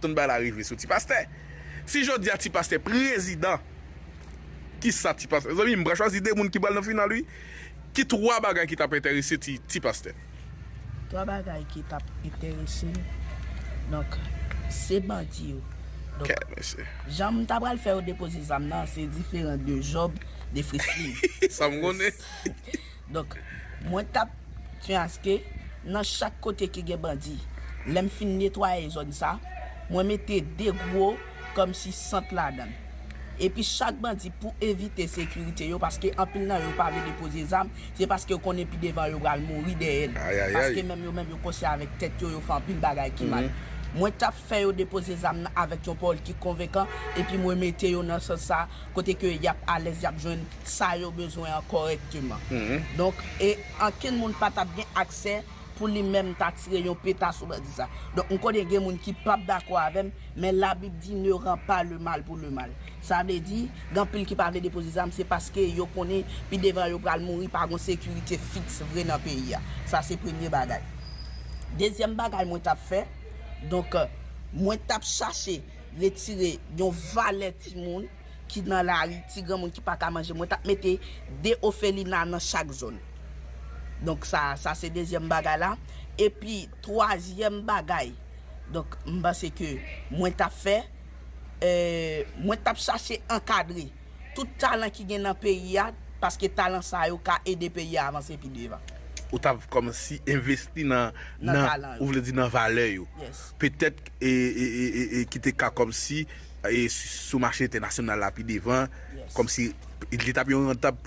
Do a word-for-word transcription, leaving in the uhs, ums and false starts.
Tout bagay la rive sou ti pastè. Si jodi a ti pastè prezidan, ki sa ti pastè? Zanmi m, pral chwazi de moun ki pral nan final, wi. Ki twa bagay ki t ap enterese ti, ti pastè? Twa bagay ki t ap enterese m. Donk, se bandi yo. Donk, jan m ta pral fè yo depoze zam nan, se diferan de Job, de Frislin. Sa m konnen. Donk, mwen t ap fè aske nan chak kote ki gen bandi, lè m fin netwaye zòn sa, mwen mete de gwo kòmsi sant ladan l. Epi chak bandi pou evite sekirite yo, paske anpil nan yo pa vle depoze zam, se paske yo konnen pi devan yo pral mouri dèyè l. Paske menm yo menm yo konsyan avèk tèt yo, yo fè anpil bagay ki mal. Mwen t ap fè yo depoze zam nan avèk yon pawòl ki konvenkan, epi mwen mete yo nan sans sa, kote ke y ap alèz, y ap jwenn sa yo bezwen an kòrèkteman. Donk, e ankenn moun pa t ap gen aksè pou li menm ta tire yon peta sou bandi sa. Donk, m konnen gen moun ki p ap dakò avè m, men Labib di, ne rends pas le mal pour le mal. Sa vle di, gen anpil ki pa vle depoze zam, se paske yo konnen pi devan yo pral mouri, pa gon sekirite fiks vre nan peyi a. Sa se premye bagay. Dezyèm bagay mwen t ap fè, donk, mwen t ap chache retire yon valè timoun ki nan lari, ti granmoun ki pa ka manje. Mwen t ap mete de ofelina nan chak zòn. Donk sa, sa se dezyèm bagay la. Epi twazyèm bagay, donk m panse ke mwen t ap fè, eh, mwen t ap chache ankadre tout talan ki gen nan peyi a, paske talan sa yo ka ede peyi a avanse pi devan. Ou t ap kòmsi envesti nan, nan, ou vle di nan valè yo. Petèt, e, e, e, e, e ki te ka kòmsi, e, sou mache entènasyonal la pi devan, kòmsi li t ap yon rantab